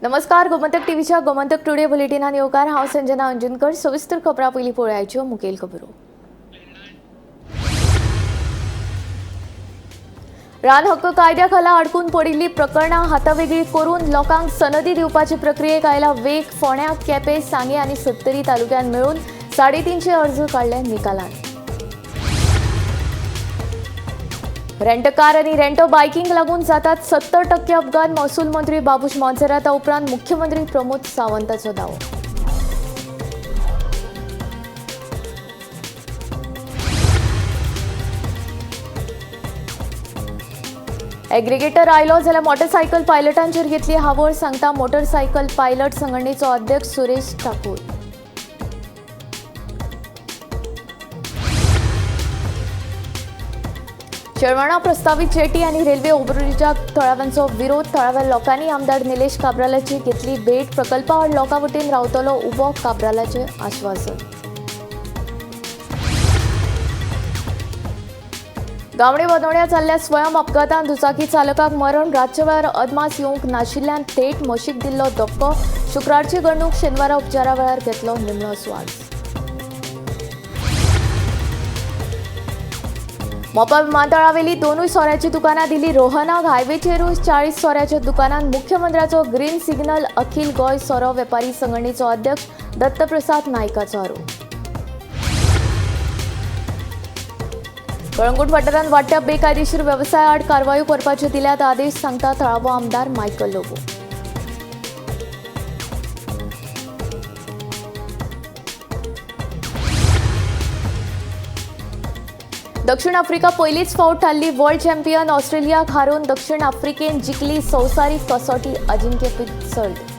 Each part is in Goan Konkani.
नमस्कार, गोमंतक टीव्हीच्या गोमंतक टुडे बुलेटिनान येवकार. हांव संजना अंजनकर. सविस्तर खबरां पयलीं पळोवयाच्यो मुखेल खबरो. रान हक्क कायद्या खाला अडकून पडिल्ली प्रकरणां हातावेगळी करून लोकांक सनदी दिवपाची प्रक्रियेक आयला वेग. फोंड्या, केपें, सांगें आनी सत्तरी तालुक्यांत मेळून 350 अर्ज काडले निकालान. रेंटकार आनी रेंटो बायकींक लागून जातात 70% अपघात. महसूल मंत्री बाबूश मोन्सेराता उपरांत मुख्यमंत्री प्रमोद सावंताचो दावो. एग्रीगेटर आयलो जाल्यार मोटरसायकल पायलटांचेर घेतली हावळ, सांगता मोटरसायकल पायलट संघटनेचो अध्यक्ष सुरेश ठाकूर. शेळवणा प्रस्तावित जेटी आनी रेल्वे ओव्हरब्रिजाक थळाव्यांचो विरोध. थळाव्या लोकांनी आमदार निलेश काब्रालाची घेतली भेट. प्रकल्पा आड लोकां वतीन रावतलो उबो, काब्रालाचें आश्वासन. गावणे वदोण्या जाल्ल्या स्वयं अपघातान दुचाकी चालकाक मरण. रातच्या वेळार अदमास येवंक नाशिल्ल्यान थेट म्हशीक दिल्लो धपको. शुक्रारची घडणूक. शेनवारा उपचारा वेळार घेतलो निमणो स्वास. मोपा विमानतळावेली दोनूय सोऱ्याची दुकानां दिली रोहनाक. हायवेचेरूय 40 सोऱ्याच्या दुकानांत मुख्यमंत्र्याचो ग्रीन सिग्नल. अखिल गोंय सोरो वेपारी संघटनेचो अध्यक्ष दत्तप्रसाद नायकाचो आरोप. कळंगूट वाठारांत वाडट्या बेकायदेशीर वेवसाया आड कारवायो करपाचे दिल्यात आदेश, सांगता थळावो आमदार मायकल लोबो. दक्षिण आफ्रिका पयलीच फावट थारली वर्ल्ड चॅम्पियन. ऑस्ट्रेलियाक हारोवन दक्षिण आफ्रिकेन जिखली संवसारीक कसोटी अजिंक्यपद सर्त.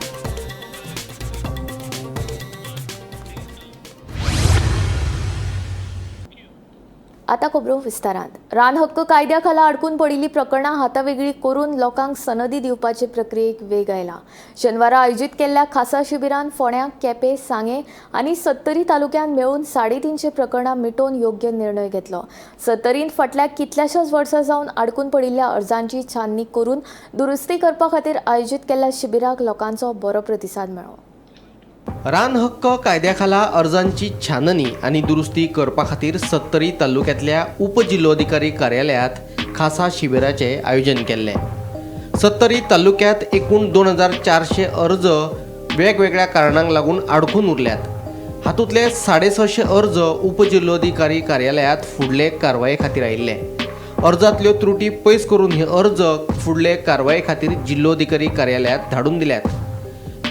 आता खबरो विस्तारांत. रान हक्क कायद्या खाला अडकून पडिल्ली प्रकरणां हातावेगळी करून लोकांक सनदी दिवपाचे प्रक्रियेक वेग आयला. शेनवारा आयोजीत केल्ल्या खासा शिबिरान फोंड्या, केपें, सांगें आनी सत्तरी तालुक्यांत मेळून 350 प्रकरणां मिटोवन योग्य निर्णय घेतलो. सत्तरींत फाटल्या कितल्याशाच वर्सां जावन अडकून पडिल्ल्या अर्जांची छाननी करून दुरुस्ती करपा खातीर आयोजीत केल्ल्या शिबिराक लोकांचो बरो प्रतिसाद मेळ्ळो. रान हक्क कायद्याखाला अर्जांची छाननी आनी दुरुस्ती करपा खातीर सत्तरी तालुक्यांतल्या उपजिल्लोधिकारी कार्यालयांत खासा शिबिराचें आयोजन केल्लें. सत्तरी तालुक्यांत एकूण 2400 अर्ज वेगवेगळ्या कारणांक लागून आडखून उरल्यात. हातूंतले 650 अर्ज उपजिल्लोधिकारी कार्यालयांत फुडले कारवाये खातीर आयिल्ले. अर्जांतल्यो त्रुटी पयस करून हे अर्ज फुडले कारवाये खातीर जिल्लोधिकारी कार्यालयांत धाडून दिल्यात.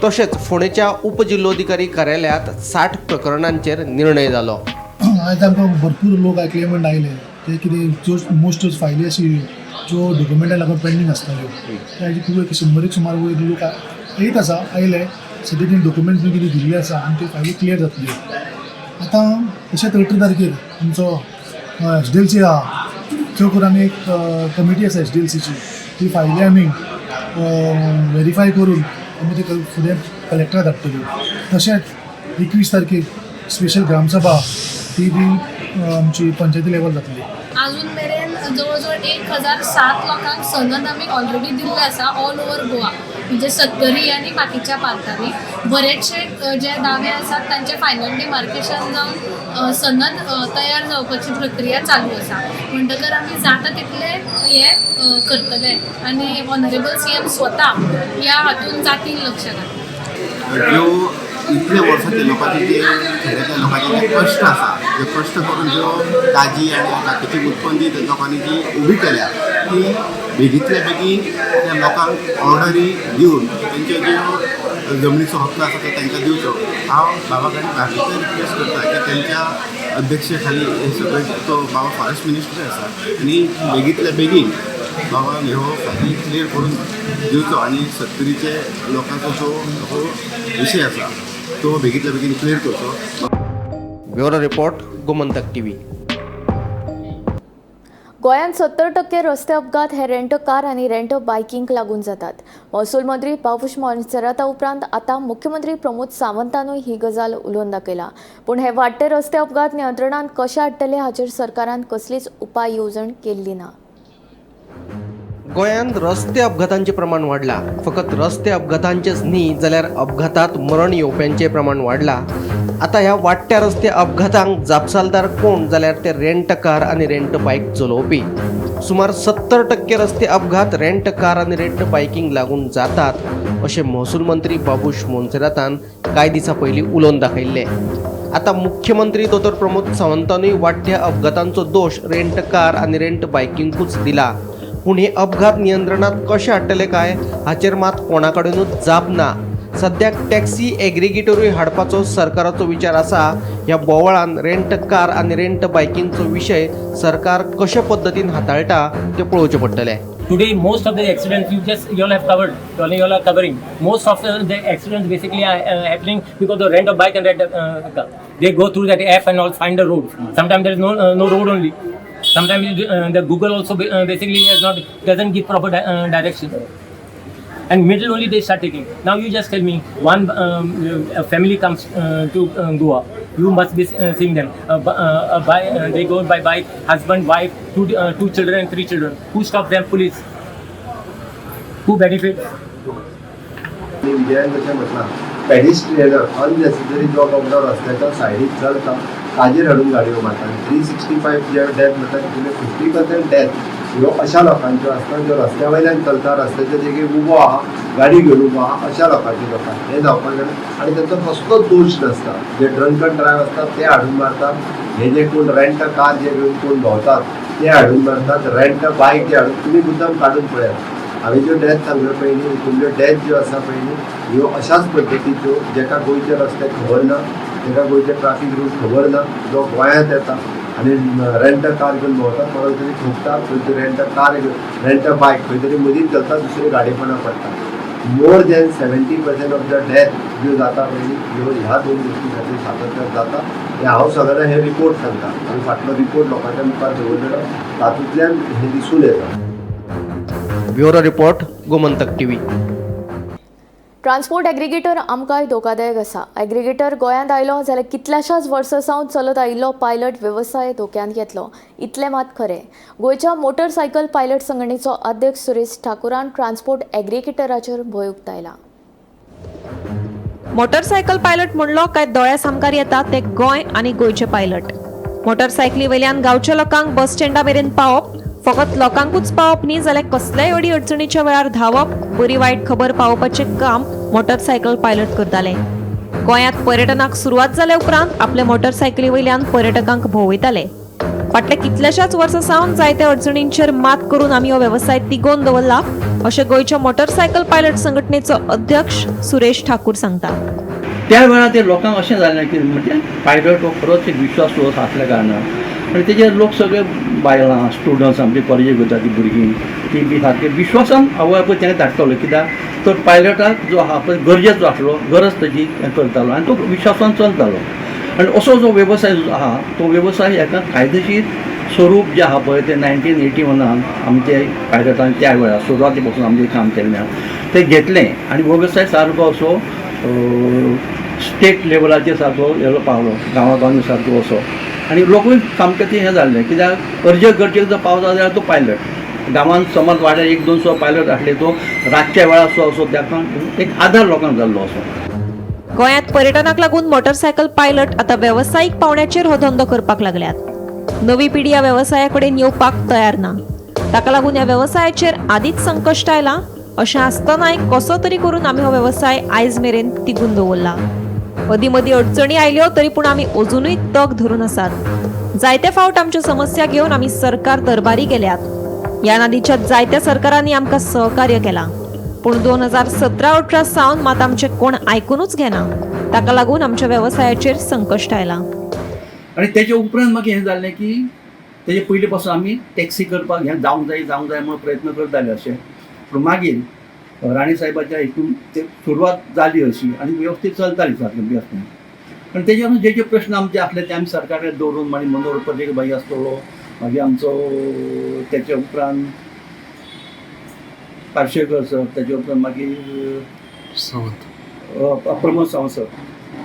तशेंच फोंडेच्या उपजिल्लोधिकारी कार्यालयांत 60 प्रकरणांचेर निर्णय जालो. आयज आमकां भरपूर लोक क्लेमंट आयले ते कितें ज्यो मोस्ट फायली आशिल्ल्यो ज्यो डॉक्युमेंटां लागून पेंडींग आसताल्यो ते खूब एक 100 सुमार वयर लोक येत आसा आयले. सद्या तेणी डॉक्युमेंट्स बी कितें दिल्ले आसा आनी त्यो फायली क्लियर जातल्यो. आतां तशेंच 18 तारखेर आमचो एच डी एल सी आहा, त्यो करून आमी एक कमिटी आसा एच डी एल सीची, ती फायली आमी वेरीफाय करून आमी ते फुडें कलेक्टराक धाडटल्यो. तशेंच 21 तारखेर स्पेशल ग्रामसभा ती बी आमची पंचायती लेवल जातली. अजून मेरेन जवळ जवळ 1007 लोकांक सनद आमी ऑलरेडी दिल्ले आसा ऑल ओवर गोवा, म्हणजे सत्तरी आनी बाकीच्या पार्टांनी. बरेचशे जे दावे आसात तांचे फायनल डिमार्केशन जावन सनद तयार जावपाची प्रक्रिया चालू आसा. म्हणटकर आमी जाता तितले हे करतले आनी ऑनरेबल सीएम स्वता ह्या हातून जातीन लक्ष घातलें. ज्यो इतले वर्सां लोकांचे जे खेड्यांतल्या लोकांचे जे कश्ट आसा, जे कश्ट करून ज्यो काजी आनी बाकीची उत्पन्न जी लोकांनी जी उबी केल्या ती बेगींतल्या बेगीन त्या लोकांक ऑर्डरी दिवन तेंच्यो ज्यो जमनीचो हक्क आसा तो तांकां दिवचो. हांव बाबा कडेन बाकीचे रिक्वेस्ट करता की तेंच्या अध्यक्षे खाली हे सगळे, तो बाबा फॉरेस्ट मिनिस्टर आसा आनी बेगींतल्या बेगीन बाबान ह्यो फायली क्लियर करून दिवचो आनी सत्तरीचे लोकांचो जो हो विशय आसा तो बेगींतल्या बेगीन क्लियर करचो. Bureau report, Gomantak TV. गोंयांत 70% रस्ते अपघात हे रेंट कार आनी रेंट बायकींक लागून जातात. महसूल मंत्री बाबूश मोन्सेराता उपरांत आतां मुख्यमंत्री प्रमोद सावंतानूय ही गजाल उलोवन दाखयला. पूण हे वाडटे रस्ते अपघात नियंत्रणांत कशे हाडटले हाचेर सरकारान कसलीच उपाय येवजण केल्ली ना. गोंयांत रस्ते अपघातांचें प्रमाण वाडलां. फकत रस्ते अपघातांचेच न्ही जाल्यार अपघातात मरण येवप्यांचें प्रमाण वाडलां. आतां ह्या वाडट्या रस्ते अपघातांक जापसालदार कोण जाल्यार ते रेंट कार आनी रेंट बायक चलोवपी. सुमार 70% रस्ते अपघात रेंट कार आनी रेंट बायकींक लागून जातात अशें महसूल मंत्री बाबूश मोन्सेरातान कांय दिसां पयलीं उलोवन दाखयल्लें. आतां मुख्यमंत्री दोतोर प्रमोद सावंतानूय वाडट्या अपघातांचो दोश रेंट कार आनी रेंट बायकिंकूच दिला. पूण हे अपघात नियंत्रणात कशे हाडटले काय हाचेर मात कोणा कडेनूच जाप ना. सद्याक टॅक्सी एग्रिगेटरूय हाडपाचो सरकाराचो विचार आसा. ह्या बोवाळान रेंट कार आनी रेंट बायकिंगचो विशय सरकार कशे पद्दतीन हाताळटा तें पळोवचें पडटलें. Today, most of the accidents you all have covered, you all are covering. Most of the accidents basically are happening because the rent of bike and rent car. They go through that app and all find the road. Sometimes there is no road only. Sometimes the Google also basically has not doesn't give proper direction. And middle only they start taking. Now you just tell me, one a family comes to Goa. You must be seeing them. They go by bike, husband, wife, two children and three children. Who stop them? Police. Who benefits? आनी विजयान जशें म्हटलां, पेडिस्ट्रियन अननेसेसरी जो बाबडो रस्त्याच्या सायडीक चलता ताजेर हाडून गाडयो मारता. 365 जे डेथ म्हणटा तितूंतले 50% डेथ ह्यो अशा लोकांच्यो आसता ज्यो रस्त्या वयल्यान चलता, रस्त्याच्या देगेक उबो आहा, गाडी घेवन उबो आहा, अशा लोकांच्यो जाता. हें जावपाक जायना आनी तांचो कसलोच दोश नासता. जे ड्रंकन ड्रायव आसतात ते हाडून मारतात, हे जे कोण रेंट कार जे घेवन कोण भोंवतात ते हाडून मारतात, रेंट बायक जे हाडून. तुमी मुद्दम काडून पळयात, हांवें ज्यो डेथ सांगल्यो पयलीं हितूंतल्यो डेथ ज्यो आसा पयलीं ह्यो अशाच पद्दतीच्यो, जेका गोंयचे रस्ते खबर ना, जेका गोंयचे ट्राफीक रूल खबर ना, जो गोंयांत येता आनी रेंट कार घेवन भोंवता, कोणाक तरी ठोकता, खंय तरी रेंट कार घेवन रेंट बायक खंय तरी मदींच चलता, दुसरे गाडयेपणां पडटा. More than 70% of the death ज्यो जाता पयलीं ह्यो ह्या दोन गोश्टी खातीर सातत्यान जाता. हें हांव सगळ्यांना हे रिपोर्ट सांगता. आमी फाटलो रिपोर्ट लोकांच्या मुखार दवरलेलो, तातूंतल्यान हें दिसून येता. Bureau report, Gomantak TV. Transport aggregator आमकांय धोकादायक आसा. एग्रिगेटर गोंयांत आयलो जाल्यार कितल्याशाच वर्सां सावन चलत आयिल्लो पायलट वेवसाय धोक्यांत येतलो इतलें मात खरें. गोंयच्या मोटरसायकल पायलट संघटनेचो अध्यक्ष सुरेश ठाकूरान ट्रान्सपोर्ट एग्रिगेटराचेर भंय उक्तायला. मोटरसायकल पायलट म्हणलो काय दोळ्या सामकार येता ते गोंय आनी गोंयचे पायलट. मोटरसायकली वयल्यान गांवच्या लोकांक बस स्टँडा मेरेन पावप, फकत लोकांकूच पावप न्ही जाल्यार कसल्याय अडी अडचणीच्या वेळार धांवप, बरी वायट खबर पावोवपाचें काम मोटरसायकल पायलट करताले. गोंयांत पर्यटनाक सुरवात जाल्या उपरांत आपल्या मोटरसायकली वयल्यान पर्यटकांक भोंवयताले. फाटल्या कितल्याशाच वर्सां सावन जायत्या अडचणींचेर मात करून आमी हो वेवसाय तिगोवन दवरला अशें गोंयच्या मोटरसायकल पायलट संघटनेचो अध्यक्ष सुरेश ठाकूर सांगता. त्या वेळार ते लोकांक अशें जालें की म्हणजे पायलट हो खरोच एक विश्वास आसल्या कारणान आनी तेजेर लोक सगळे बायलां स्टुडंट्स आमचे कॉलेजीक वयता ती भुरगीं ती बी सारके विश्वासान आवय बापूय तेणें धाडटलो, कित्याक तर पायलटाक जो आहा पळय गरजेचो आसलो, गरज तेजी हें करतालो आनी तो विश्वासान चलतालो. आनी असो जो वेवसाय जो आहा तो वेवसाय हेका कायदेशीर स्वरूप जें आहा पळय तें 1981 आमचे पायलटान त्या वेळार सुरवाती पासून आमचें काम केल्लें आहा तें घेतलें आनी वेवसाय सारको असो स्टेट लेवलाचेर सारको येलो पावलो, गांवा गांवांनी सारको असो. आनी लोकूय सामकें तें हें जाल्लें, कित्याक अर्जंट गरजेक जर पावता जाल्यार तो पायलट गांवांत समज वाड्यार 100-200 पायलट आसले तो रातच्या वेळार असो असो ताका एक आदार लोकांक जाल्लो असो. गोंयांत पर्यटनाक लागून मोटरसायकल पायलट आतां वेवसायीक पावंड्याचेर हो धंदो करपाक लागल्यात. नवी पिढी ह्या वेवसाया कडेन येवपाक तयार ना. ताका लागून ह्या वेवसायाचेर आदींच संकश्ट आयलां. अशें आसतनाय कसो तरी करून आमी हो वेवसाय आयज मेरेन तिगून दवरला. अदीं मदीं अडचणी आयल्यो तरी पूण आमी अजुनूय तग धरून आसात. जायते फावट आमच्यो समस्या घेवन आमी सरकार दरबारी गेल्यात. ह्या नादीच्या जायत्या सरकारांनी आमकां सहकार्य केलां, पूण 2017-18 सावन मात आमचें कोण आयकुनूच घेना. ताका लागून आमच्या वेवसायाचेर संकश्ट आयलां. आनी तेजे उपरांत मागीर हें जालें की तेजे पयलीं पासून आमी टॅक्सी करपाक हें जावंक जाय जावंक जाय म्हणून प्रयत्न करताले अशें. पूण मागीर राणी साहेबाच्या हितून ते सुरवात जाली अशी आनी वेवस्थीत चलताली सारकी बेस. आनी तेजे जे जे प्रश्न आमचे आसले ते आमी सरकाराक दवरून मागीर मनोहर पर्रीकर भाई आसतलो, मागीर आमचो तेच्या उपरांत पार्शेकर सर, तेच्या उपरांत मागीर सावंत प्रमोद सावंत सर,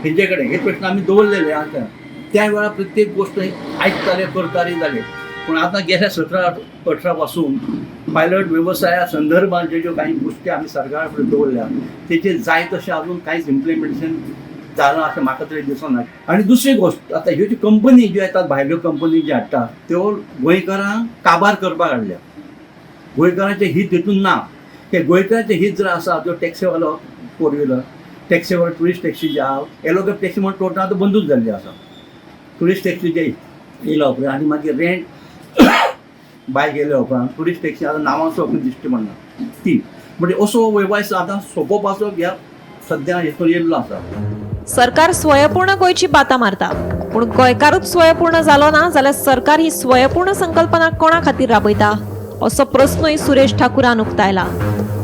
हेंचे कडेन हे प्रश्न आमी दवरलेले आसा. त्या वेळार प्रत्येक गोश्ट आयकताले, करताले जाले. पूण आतां गेल्या 17-18 पासून पायलट वेवसाया संदर्भात ज्यो ज्यो काही गोश्टी आमी सरकारा फुडें दवरल्या तेचेर जाय तशें अजून कांयच इम्प्लिमेंटेशन जालां अशें म्हाका तरी दिसना. आनी दुसरी गोश्ट, आतां ह्यो ज्यो कंपनी ज्यो येतात, भायल्यो कंपनी ज्यो हाडटा त्यो गोंयकारांक काबार करपाक हाडल्या. गोंयकारांचें हित हितून ना. ते गोंयकारांचें हित जर आसा, त्यो टॅक्सीवालो फोर व्हिलर टॅक्सीवालो ट्युरिस्ट टॅक्सी जे आहा, येलो कॅब टॅक्सी म्हणून टोटल आतां बंदूच जाल्ली आसा. ट्युरिस्ट टॅक्सी जे येयल्या उपरांत आनी मागीर रेंट बायक येयल्या उपरांत ट्युरिस्ट टॅक्सी आतां नांवांचो दिश्टी पडना ती. म्हणजे असो वेवसाय आतां सोंपोवपाचो ह्या सद्या हेतून येयल्लो आसा. सरकार स्वयंपूर्ण गोंयची बाता मारता, पूण गोंयकारूच स्वयंपूर्ण जालो ना जाल्यार सरकार ही स्वयंपूर्ण संकल्पना कोणा खातीर राबयता असो प्रस्नूय सुरेश ठाकूरान उक्तायला.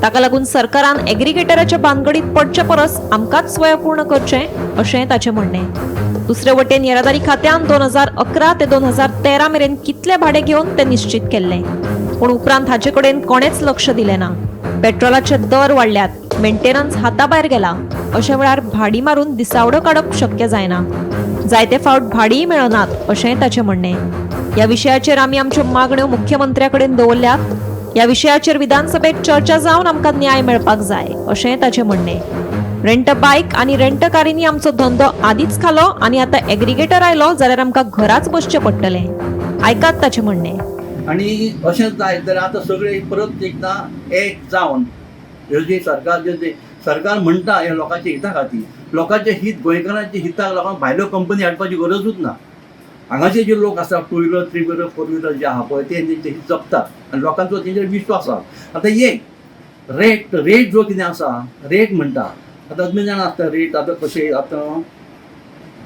ताका लागून सरकारान एग्रीगेटराच्या भानगडीत पडचे परस आमकांच स्वयंपूर्ण करचें अशें ताचें म्हणणें. दुसरे वटेन येरादारी खात्यान 2011 ते 2013 मेरेन कितले भाडे घेवन ते निश्चित केल्लें, पूण उपरांत हाचे कडेन कोणेच लक्ष दिलें ना. पेट्रोलाचे दर वाडल्यात, मेंटेनन्स हाताभायर गेला, अशा वेळार भाडी मारून दिसावडो काडप शक्य जायना. जायते फावट भाडीय मेळनात अशेंय ताचें म्हणणें. ह्या विशयाचेर आमी आमच्यो मागण्यो मुख्यमंत्र्या कडेन दवरल्यात. ह्या विशयाचेर विधानसभेत चर्चा जावन आमकां न्याय मेळपाक जाय अशेंय ताचें म्हणणें. रेंट बायक आनी रेंट कारींनी आमचो धंदो आदींच खालो आनी आतां एग्रीगेटर आयलो जाल्यार आमकां घराच बसचें पडटलें. आयकात ताचें म्हणणें. आनी अशें जायत जाल्यार आतां सगळे परत एकदां एक जावन ह्यो जी सरकार जे सरकार म्हणटा ह्या लोकांच्या हिता खातीर, लोकांचें हित, गोंयकारांच्या हिताक लोकांक भायल्यो कंपनी हाडपाची गरजूच ना. हांगाचे जे लोक आसा 2 व्हिलर 3 व्हिलर 4 व्हिलर जे आहा पळय ते तेंचे हित जपतात आनी लोकांचो तेंचेर विश्वास आहा. आतां एक रेट रेट जो कितें आसा, रेट म्हणटा आतां तुमी जाणा आसता रेट आतां कशें, आतां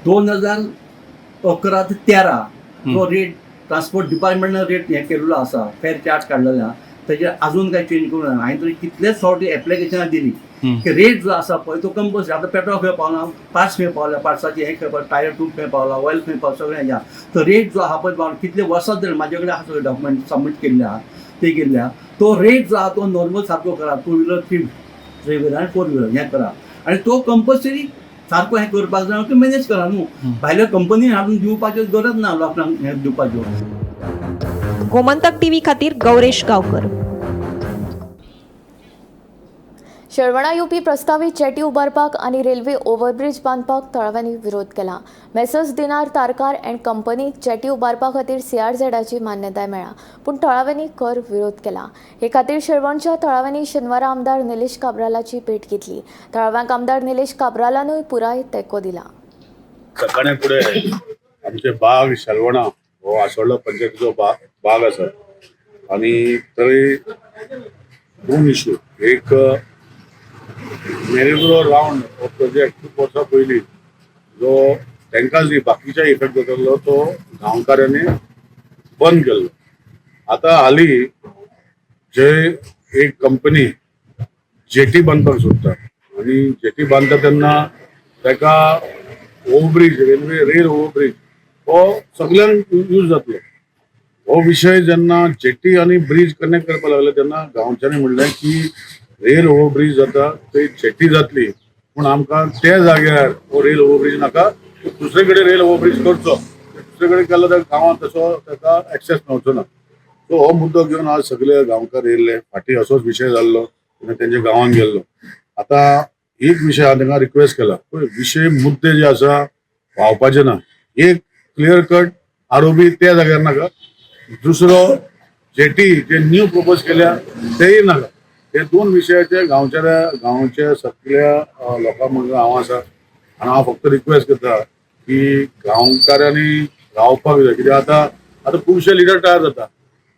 2011 ते 13 जो रेट ट्रान्सपोर्ट डिपार्टमेंटान रेट हें केल्लो आसा, फेर चार्ज काडलेलो आहा, तेजेर अजून कांय चेंज करूंक ना. हांवें तरी कितलेच फावटी एप्लिकेशनां दिली की रेट जो आसा पळय तो कंपल्सरी. आतां पेट्रोल खंय पावला, पार्ट्स खंय पावला, पार्ट्साचे हें खंय पावला, टायर ट्यूब खंय पावला, ऑयल खंय पावला, सगळें हें आहा. तो रेट जो आहा पळय पावला कितले वर्सां जाली म्हाजे कडेन आहा सगळे डॉक्युमेंट सबमीट केल्ले आहा, ते केल्ले आहा. तो रेट जो आहा तो नॉर्मल सारको करा, 2 व्हिलर 3 व्हिलर आनी 4 व्हिलर हें करा आनी तो कंपल्सरी सारको हें करपाक जाय, तो मॅनेज करा न्हू. भायल्या कंपनी हाडून दिवपाच्यो गरज ना लोकांक हें दिवपाच्यो. गोमंतक टीव्ही खातीर गौरेश गांवकर. शेळवणा युपी प्रस्तावीत जेटी उबारपाक आनी रेल्वे ओव्हरब्रिज बांदपाक थळाव्यांनी विरोध केला. Messrs Dinar Tarkar and कंपनीक जेटी उबारपा खातीर सीआरझेडाची मान्यताय मेळ्ळा, पूण थळाव्यांनी खर विरोध केला. हे खातीर शेळवणच्या थळाव्यांनी शेनवारा आमदार निलेश काब्रालाची भेट घेतली. थळाव्यांक आमदार निलेश काब्रालानूय पुराय तेंको दिला. सकाळी फुडें आमचे बाग शेलवणा हो आसोळ्ळो पंचायतीचो बाग आसा आनी थंय 2 इश्यू, एक मेरीग्रो रावंड हो प्रोजेक्ट खूब वर्सां पयलीं जो तांकांच न्ही बाकीच्या इफेक्ट जातालो तो गांवकारांनी बंद केल्लो. आतां हालीं जे एक कंपनी जेटी बांदपाक सोदता आनी जेटी बांदता तेन्ना ताका ओवरब्रीज, रेल्वे रेल ओवरब्रीज हो सगळ्यांक यूज जातलो. हो विशय जेन्ना जेटी आनी ब्रीज कनेक्ट करपाक लागले तेन्ना गांवच्यांनी म्हणलें की रेल ओवरब्रीज जाता थंय जेटी जातली, पूण आमकां त्या जाग्यार हो रेल ओवरब्रीज नाका, दुसरे कडेन रेल ओवरब्रीज करचो. दुसरे कडेन केलो जाल्यार गांवांत तसो ताका एक्सेस मेळचो ना. सो हो मुद्दो घेवन आज सगळे गांवकार येयल्ले. फाटीं असोच विशय जाल्लो तेन्ना तेंच्या गांवांत गेल्लो. आतां एक विशय हांव तांकां रिक्वेस्ट केला, पळय विशय मुद्दे जे आसा व्हांवपाचे ना. एक क्लियर कट आरोपी त्या जाग्यार नाका, दुसरो जेटी जे न्यू प्रपोज केल्या तेय नाका. हे 2 विशयाचे गांवच्या सगळ्या लोकां मदीं हांव आसा आनी हांव फक्त रिक्वेस्ट करता की गांवकारांनी रावपाक जाय. कित्याक आतां आतां खुबशे लिडर तयार जाता.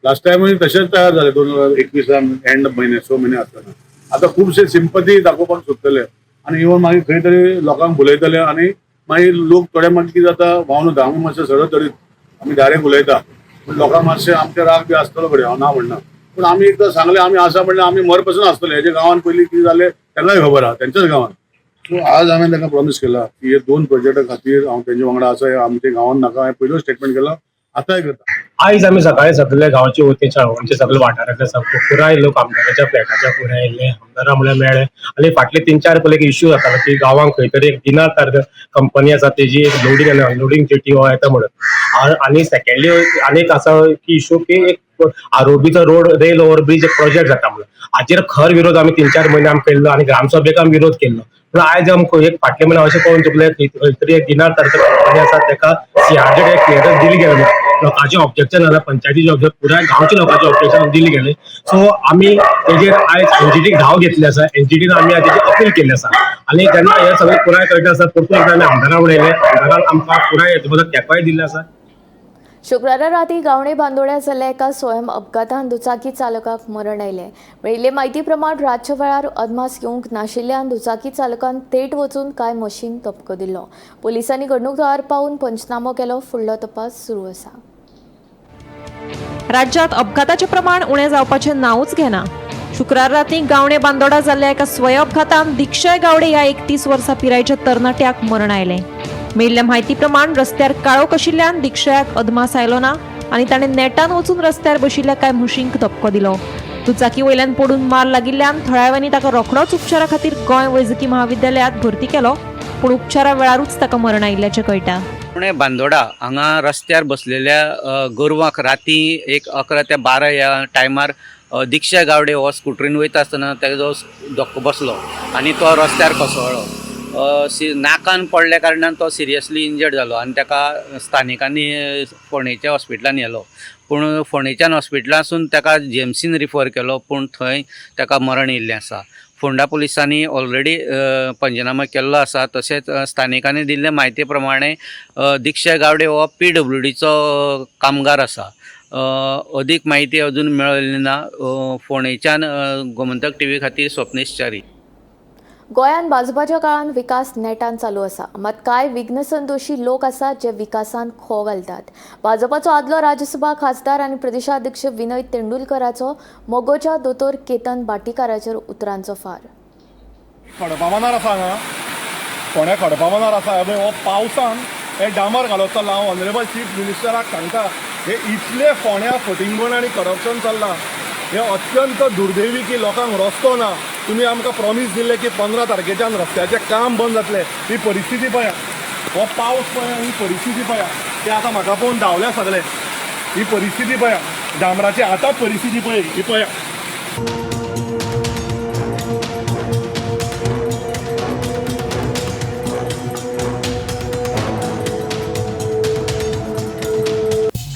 लास्ट टायमूय तशेंच तयार जाले 2021 एंड म्हयने 6 म्हयने आसतना. आतां खुबशे सिंपती दाखोवपाक सोदतले आनी इवन मागीर खंय तरी लोकांक भुलयतले आनी मागीर लोक थोडे मागीर कितें जाता व्हांवन वता. आमी मातशे सरळ तरीत आमी डायरेक्ट उलयता, पूण लोकांक मातशें आमचे राग बी आसतलो घडये, हांव ना म्हणना, पूण आमी एकदां सांगलें आमी आसा म्हणल्यार आमी मरपासून आसतले. हेजे गांवान पयलीं कितें जालें तांकांय खबर आहा, तेंच्याच गांवान. सो आज हांवें तांकां प्रॉमीस केला की हे 2 प्रोजेक्टा खातीर हांव तेंच्या वांगडा आसा. आमच्या गांवान नाका हांवें पयलोच स्टेटमेंट केला, आतांय करता. आयज आमी सकाळी सगळे गांवचे वतीन साळगांवचे सगळे वाठारांतले सामके पुराय लोक आमदाराच्या फ्लॅटाच्या फुडें आयिल्ले, आमदारा म्हळ्यार मेळ्ळे आनी फाटले 3-4 पयले एक इश्यू जातालो की गांवांक खंय तरी एक दिनार तारख कंपनी आसा तेजी एक लोडींग आनी अनलोडींग जेटी हो येता म्हणून. आनी सेकंडली आनी एक आसा की इश्यू की एक आरोबीचो रोड रेल ओव्हरब्रीज एक प्रोजेक्ट जाता म्हणून हाचेर खर विरोध आमी 3-4 म्हयने आमी केल्लो आनी ग्रामसभेक आमी विरोध केल्लो. पूण आयज आमकां एक फाटले म्हयने अशें कळून चुकलें खंय तरी एक दिनार तारख कंपनी आसा तेका सीआरझेड एक क्लियरन्स दिली गेलें ना, लोकांचें ऑब्जेक्शन जालें, पंचायतीचें ऑब्जेक्शन, पुराय गांवच्या लोकांचें ऑब्जेक्शन दिलें गेलें. सो आमी तेजेर आयज एनजीटीक धांव घेतली आसा, एनजीटीन आमी तेजी अपील केल्ली आसा आनी जेन्ना हें सगळें पुराय कळटा आसा परतून एकदां आमी आमदारा उलयले, आमदारान आमकां पुराय हेजे बद्दल तेंकोय दिल्लो आसा. शुक्रारा राती गावणे बांदोड्या जाल्ल्या एका स्वयं अपघातान दुचाकी चालकाक मरण आयलें. मेळिल्ले म्हायती प्रमाण रातच्या वेळार अदमास येवंक नाशिल्ल्यान दुचाकी चालकान थेट वचून कांय मशीन धपको दिलो. पोलिसांनी घडणूक थळार पावून पंचनामो केलो. फुडलो तपास सुरू आसा. राज्यात अपघाताचें प्रमाण उणें जावपाचें नांवूच घेना. शुक्रार राती गावणे बांदोडा जाल्ल्या एका स्वयं अपघातान दीक्षय गावडे ह्या 31 वर्सां पिरायेच्या तरणाट्याक मरण आयलें. मेळिल्ल्या म्हायती प्रमाण रस्त्यार काळोख आशिल्ल्यान दीक्षयाक अदमास आयलो ना आनी ताणें नेटान वचून रस्त्यार बशिल्ल्या कांय म्हशींक धपको दिलो. दुचाकी वयल्यान पडून मार लागिल्ल्यान थळाव्यांनी ताका रोखडोच उपचारा खातीर गोंय वैजकी महाविद्यालयांत भरती केलो, पूण उपचारा वेळारूच ताका मरण आयिल्ल्याचें कळटा. पुणे बांदोडा हांगा रस्त्यार बसलेल्या गोरवांक राती एक 11 ते 12 ह्या टायमार दीक्षा गावडे हो स्कुटरीन वयता आसतना तेजो धक्को बसलो आनी तो रस्त्यार कोसळ्ळो. नाकान पडल्या कारणान तो सिरियसली इंजर्ड जालो आनी ताका स्थानिकांनी फोंडेच्या हॉस्पिटलान व्हेलो, पूण फोंडेच्यान हॉस्पिटलांसून ताका जीएमसीन रिफर केलो, पूण थंय ताका मरण येयल्लें आसा. फोंडा पुलिसांनी ऑलरेडी पंचनामा केल्लो आसा. तशेंच स्थानिकांनी दिल्ले म्हायती प्रमाणे दीक्षा गावडे हो PWDचो कामगार आसा. अदीक म्हायती अजून मेळिल्ली ना. फोंडेच्यान गोमंतक टीव्ही खातीर स्वप्नेश च्यारी. गोंयांत भाजपाच्या काळान विकास नेटान चालू आसा, मात कांय विघ्नसंतोषी लोक आसात जे विकासांत खो घालतात. भाजपाचो आदलो राज्यसभा खासदार आनी प्रदेशाध्यक्ष विनय तेंडुलकराचो मगोच्या दोतोर केतन भाटीकाराचेर उतरांचो फार. खडपाबांदार आसा हांगा, फोंड्या खडपाबांदार आसा. हो पावसान हे डांबर घालप चल्ला. हांव ऑनरेबल चीफ मिनिस्टराक सांगता, हे इतले फोंड्या फटिंगपण आनी करप्शन चल्लां, हे अत्यंत दुर्दैवी की लोकांक रस्तो ना. तुमी आमकां प्रॉमीस दिल्लें की 15 तारखेच्यान रस्त्याचें काम बंद जातलें. ही परिस्थिती पळया, हो पावस पळया, ही परिस्थिती पळया. ते आतां म्हाका पळोवन धांवल्या सगळे. ही परिस्थिती पळया, डांबराची आतां परिस्थिती पळय, ही पळया.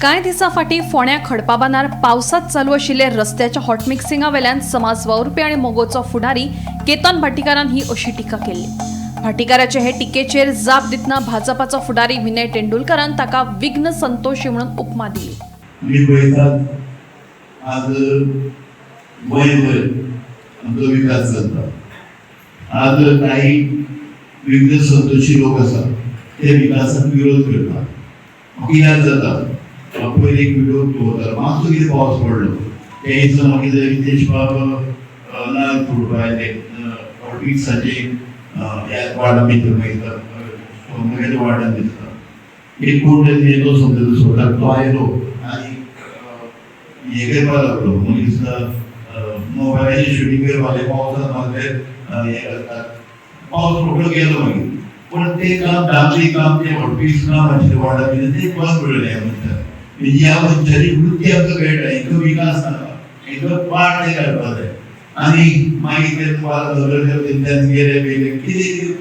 कांय दिसां फाटीं फोंड्या खडपाबांदार पावसांत चालू आशिल्ले रस्त्याच्या हॉटमिक्सिंगा वेल्यान समाज वावुरपी आनी मगोचो फुडारी केतन भाटीकारान ही अशी टिका केल्ली. भाटीकाराचे हे टिकेचेर जाप दितना भाजपाचो फुडारी विनय तेंडुलकरान ताका विघ्न संतोषी म्हणून उपमा दिली. आमी पळयतात आज गोंयभर आमचो विकास चलता. आज काही विघ्न संतोषी लोक आसात ते विकासाक विरोध करतात. कित्याक जाता, पयलीं एक व्हिडिओ दवरतालो, मातसो कितें पावस पडलो ते दिसा मागीर रितेश बाब नाल्ल फोडपा आयले हॉटमिक्साचे ह्या वार्डान भितर, मागीर वार्डान दिसता एक कोण येयलो समजा सोडला, तो आयलो आनी हें करपाक लागलो. मागीर दिसता मोबायलाचेर शुटींग करपा लागले, पावसान मागले हें करतात, पावस रोखडो गेलो मागीर. पूण तें काम डांबरी काम, तें हॉटमिक्स काम आशिल्लें वार्डान भितर, तें बंद पडलें ह्या मनशाक. म्हणजे ह्या मनशाची वृत्ती आमकां कळटा, हेंचो विकास नाका, हेंचो पाट ते काडपा जाय. आनी मागीर ते नगर गेले गेले कितें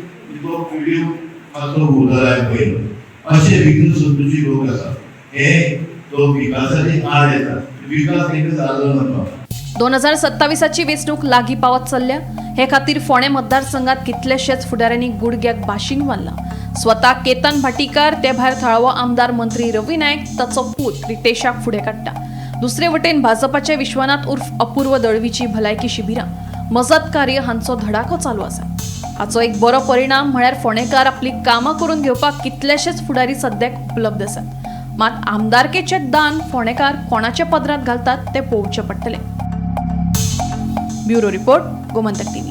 तो व्हिडियो मातसो घुंवतालो हांवें पळयलो. अशे विघ्न संतोषी लोक आसा, हे तो विकासाचे आड येता, विकास तांकां जालो नाका. 2027ची वेंचणूक लागीं पावत चल्ल्या. हे खातीर फोंडें मतदारसंघात कितलेशेच फुडाऱ्यांनी गुडघ्याक बाशींग मारला. स्वता केतन भाटीकार, ते भायर थळावो आमदार मंत्री रवी नायक ताचो पूत रितेशाक फुडें काडटा. दुसरे वटेन भाजपाचे विश्वनाथ उर्फ अपूर्व दळवीची भलायकी शिबिरां, मजत कार्य हांचो धडाको चालू आसा. हाचो एक बरो परिणाम म्हळ्यार फोंडेकार आपली कामां करून घेवपाक कितलेशेच फुडारी सद्याक उपलब्ध आसात. मात आमदारकेचे दान फोंडेकार कोणाच्या पदरांत घालतात ते पळोवचें पडटलें. Bureau report, Gomantak TV.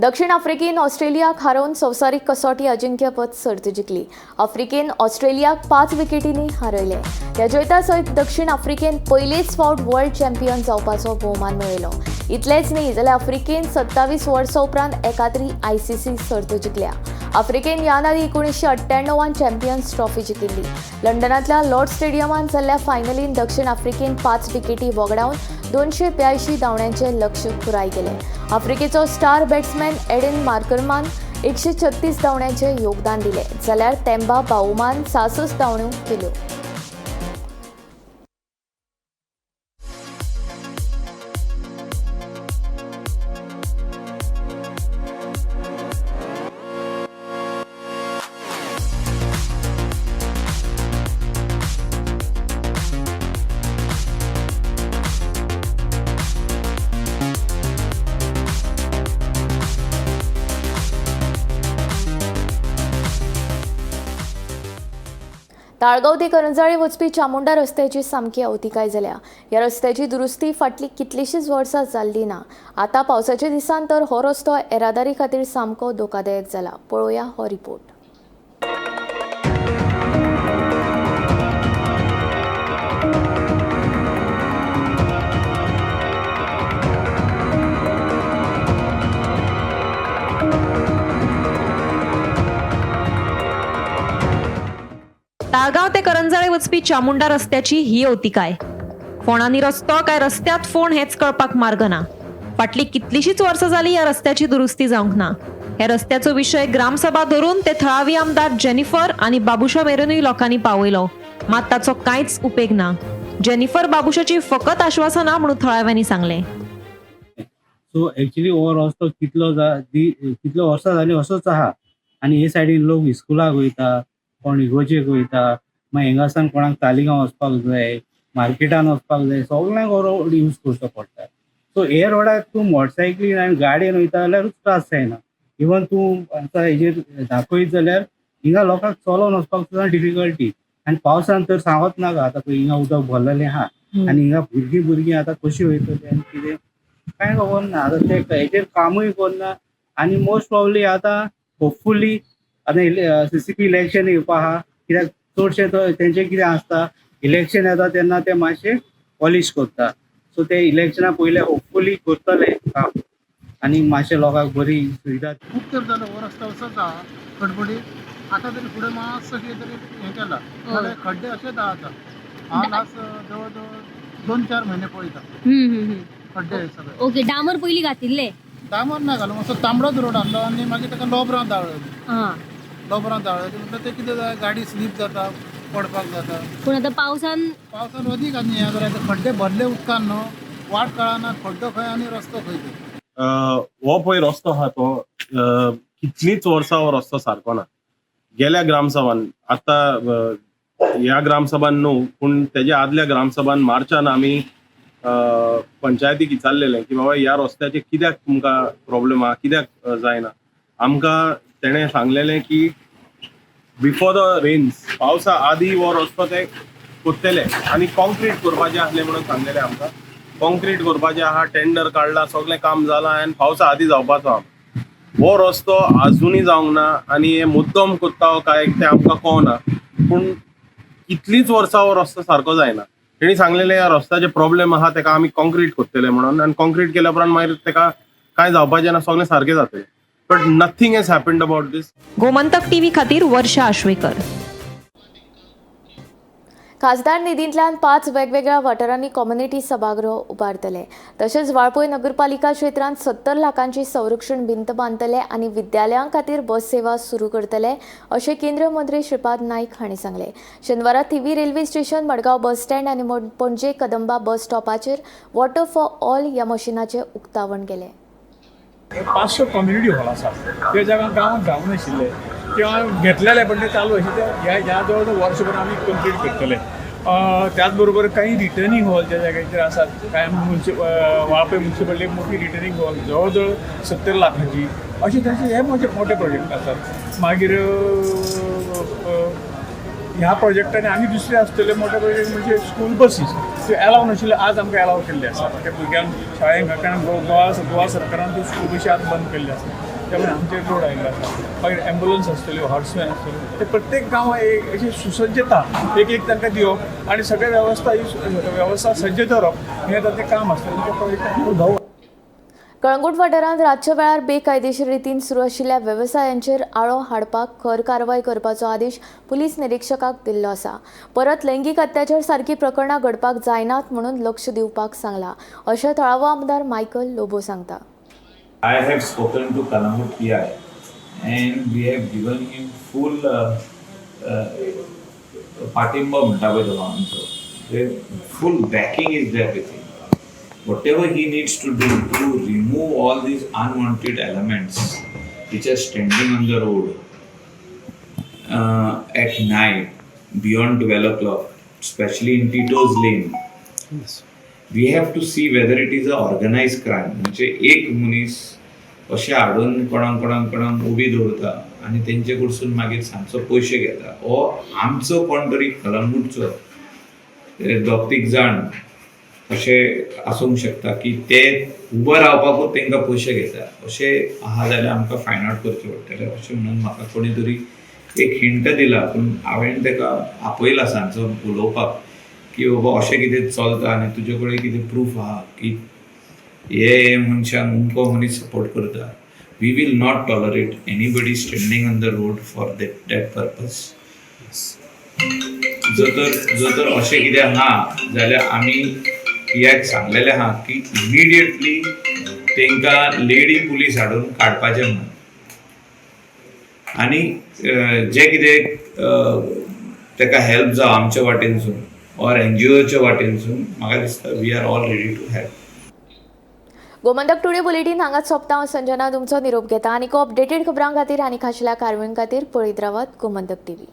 दक्षिण आफ्रिकेन ऑस्ट्रेलियाक हारोवन संवसारीक कसोटी अजिंक्यपद सर्त जिखली. आफ्रिकेन ऑस्ट्रेलियाक 5 विकेटींनी हारयले. ह्या जैता सयत दक्षिण आफ्रिकेन पयलेच फावट वर्ल्ड चॅम्पियन जावपाचो भोवमान मेळयलो. इतलेंच न्ही जाल्यार आफ्रिकेन 27 वर्सां उपरांत एकाद्री आयसीसी सर्त जिखल्या. आफ्रिकेन ह्यान आदीं 1998 चॅम्पियन्स ट्रॉफी जिखिल्ली. लंडनांतल्या लॉर्ड स्टेडियमांत जाल्ल्या फायनलीन दक्षिण आफ्रिकेन 5 विकेटी वगडावन 282 धांवड्यांचें लक्ष्य पुराय केलें. आफ्रिकेचो स्टार बॅट्समॅन एडन मार्करमान 136 धांवड्यांचें योगदान दिलें, जाल्यार तेम्बा बावुमान 66 धांवड्यो केल्यो. ताळगांव ते करंजाळे वचपी चामुंडा रस्त्याची सामकी अवतिकाय जाल्या. ह्या रस्त्याची दुरुस्ती फाटली कितलीशीच वर्सां जाल्ली ना. आतां पावसाच्या दिसान तर हो रस्तो येरादारी खातीर सामको धोकादायक जाला. पळोवया हो रिपोर्ट. ताळगांव ते करंजाळे वचपी चामुंडा रस्त्याची ही अवतिकाय. फोणांनी रस्तो काय रस्त्यात फोण हेच कळपाक मार्ग ना. फाटली कितलीशीच वर्सां जाली ह्या रस्त्याची दुरुस्ती जावंक ना. ह्या रस्त्याचो विशय ग्रामसभा धरून ते थळावी आमदार जेनिफर आनी बाबुशा मेरेनूय लोकांनी पावयलो, मात ताचो कांयच उपेग ना. जेनिफर बाबुशाची फकत आश्वासनां म्हणून थळाव्यांनी सांगलें. सो एक्चुअली हो रस्तो कितलो वर्सां जाली असोच आहा आनी हे सायडीन लोक इस्कुलाक वयता, कोण इगोजेक वयता, मागीर हिंगासान कोणाक तालिगांव वचपाक जाय, मार्केटान वचपाक जाय, सगळ्यांक हो रोड यूज करचो पडटा. सो हे रोडार तूं मोटरसायकलीन आनी गाडयेन वयता जाल्यारूच त्रास जायना. इवन तूं आतां हेजेर दाखयत जाल्यार हिंगा लोकांक चलोन वचपाक सुद्दां डिफिकल्टी. आनी पावसान तर सांगत नाका, आतां पळय हिंगा उदक भरलेलें आहा आनी हिंगा भुरगीं आतां कशीं वयतलीं आनी कितें कांय खबर ना. आतां ते हेजेर कामूय करना आनी मोस्ट प्रोबेबली आतां होपफुली आतां सीसीपी इलेक्शन येवपा आहा, कित्याक चडशे तेंचे कितें आसता इलेक्शन येता तेन्ना ते मातशे पॉलिश करता. सो ते इलेक्शना पयले होपफुली करतले काम आनी मातशे लोकांक बरी सुविधा. खूब तेंप जालो हो रस्तो असोच आहा खडबडीत. आतां तरी फुडें मातसो कितें तरी हें केलां, नाल्यार खड्डे अशेच आहा आतां. हांव लास्ट जवळ जवळ 2-4 म्हयने पळयता खड्डे सगळे. ओके, डांबर पयलीं घातिल्ले? डांबर ना घालूं, मातसो तांबडोच रोड आहलो आनी मागीर ताका लोबरां दाळ्ळी. लोबरां दाळ्ळी म्हणल्यार तें कितें जाता, गाडी स्लीप जाता, पडपाक जाता. पूण आतां पावसान अदीक आनी हें जालें, खड्डे भरले उदकान न्हू, वाट कळना खड्डो खंय आनी रस्तो खंय. हो पळय रस्तो आहा तो कितलींच वर्सां हो रस्तो सारको ना. गेल्या ग्रामसभान, आतां ह्या ग्रामसभान न्हू पूण तेज्या आदल्या ग्रामसभान मार्चान आमी पंचायतीक विचारलेलें की बाबा ह्या रस्त्याचेर कित्याक तुमकां प्रॉब्लम आहा, कित्याक जायना. आमकां तेणें सांगलेलें की बिफोर the rains, पावसा आदी हो रस्तो ते कोत्तले आनी कॉन्क्रीट करपाचें आसलें म्हणून सांगलेलें आमकां. कॉन्क्रीट करपाचें आहा, टेंडर काडला, सगळें काम जालां आनी पावसा आदी जावपाचो आहा. हो रस्तो आजुनूय जावंक ना आनी हे मुद्दम कोत्ता काय तें आमकां कळना, पूण कितलींच वर्सां हो रस्तो सारको जायना. तेणी सांगलेलें ह्या रस्त्याचे प्रॉब्लेम आहा तेका आमी कॉन्क्रीट करतले म्हणून, आनी कॉन्क्रीट केल्या उपरांत मागीर तेका कांय जावपाचें ना, सगळें सारकें जातलें. But nothing has happened about this. Gomantak TV खातीर वर्षा आश्वेकर. खासदार निधींतल्यान 5 वेगवेगळ्या वाठारांनी कम्युनिटी सभागृह उबारतले. तशेंच वाळपय नगरपालिका क्षेत्रांत 70 लाखांची संरक्षण भिंत बांदतले आनी विद्यालयां खातीर बस सेवा सुरू करतले अशें केंद्रीय मंत्री श्रीपाद नायक हांणी सांगलें. शेनवारा Thivim railway station, Madgaon bus stand आनी पणजे कदंबा बस स्टॉपाचेर वॉटर फॉर ऑल ह्या मशिनाचें उक्तावण केलें. 500 कम्युनिटी हॉल आसा ते जागा गांवांत जावंक नाशिल्ले किंवा घेतलेले पण ते चालू आशिल्ले, ह्या ह्या जवळ जवळ वर्सभर आमी कंप्लीट करतले. त्याच बरोबर काही रिटर्निंग हॉल ज्या जाग्याचेर आसात, कांय वाळपय म्युनिसिपालिटी एक मोठी रिटर्निंग हॉल जवळ जवळ 70 लाखांची, अशे तरेचे हे मोठे मोठे प्रोजेक्ट आसात. मागीर ह्या प्रोजेक्टांनी आनी दुसरे आसतले मोठे प्रोजेक्ट म्हणजे स्कूल बसीस त्यो एलाव नाशिल्ले आज आमकां एलाव केल्ले आसा. त्या भुरग्यांक शाळेंत, कारण गोवा सरकारान त्यो स्कूल बशी आज बंद केल्ले आसा. त्यामुळे आमचेर लोड आयिल्लो आसा. मागीर एम्बुलन्स आसतल्यो, हॉर्समॅन आसतल्यो, ते प्रत्येक गांवां एक अशी सुसज्जता एक एक तांकां दिवप आनी सगळे वेवस्था ही वेवस्था सज्ज दवरप हें तांचें काम आसता. कळंगूट वाठारांत रातच्या वेळार बेकायदेशीर रितीन सुरू आशिल्ल्या वेवसायांचेर आळो हाडपाक खर कारवाय करपाचो आदेश पुलीस निरीक्षकाक दिल्लो आसा. परत लैंगीक अत्याचार सारकी प्रकरणां घडपाक जायनात म्हणून लक्ष दिवपाक सांगला अशें थळावो आमदार मायकल लोबो सांगता. I have spoken to Calangute PI and we have given him full पाठिंबा म्हणटा पळय तो आमचो, full backing is there with him. Whatever he needs to do to remove all these unwanted elements which are standing on the road at night beyond 12 o'clock, especially in Tito's Lane. Yes. We have to see whether it is a organized crime. म्हणजे एक मनीस अशें हाडून कोणाक कोणाक कोणाक उबी दवरता आनी तेंचे कडसून मागीर सांजचो पयशे घेता, हो आमचो कोण तरी कलंगूटचो दोग तीग जाण अशें आसूंक शकता की ते उबो रावपाकूच तांकां पयशे घेता, अशें आहा जाल्यार आमकां फायंड आवट करचें पडटलें अशें म्हणून म्हाका कोणी तरी एक हिंट दिला. पूण हांवें ताका आपयला सांजचो उलोवपाक की बाबा अशें कितें चलता आनी तुजे कडेन कितें प्रूफ आहा की हे मनशान अमको मनीस सपोर्ट करता. We will not tolerate anybody standing on the road for that purpose. जर तर अशें कितें आहा जाल्यार आमी पीआयक सांगलेलें आहा की इमिडिएटली तांकां लेडी पुलीस हाडून काडपाचें म्हणून, आनी जे कितें ताका हेल्प जावं आमच्या वाटेनसून ऑर एनजीओच्या वाटेनसून, म्हाका दिसता we are all ready to help. Gomantak today bulletin हांगाच सोंपता. हांव संजना तुमचो निरोप घेता. आनी अपडेटेड खबरां खातीर आनी खाशेल्या कारवायां खातीर पळयत रावात गोमंतक टीव्ही.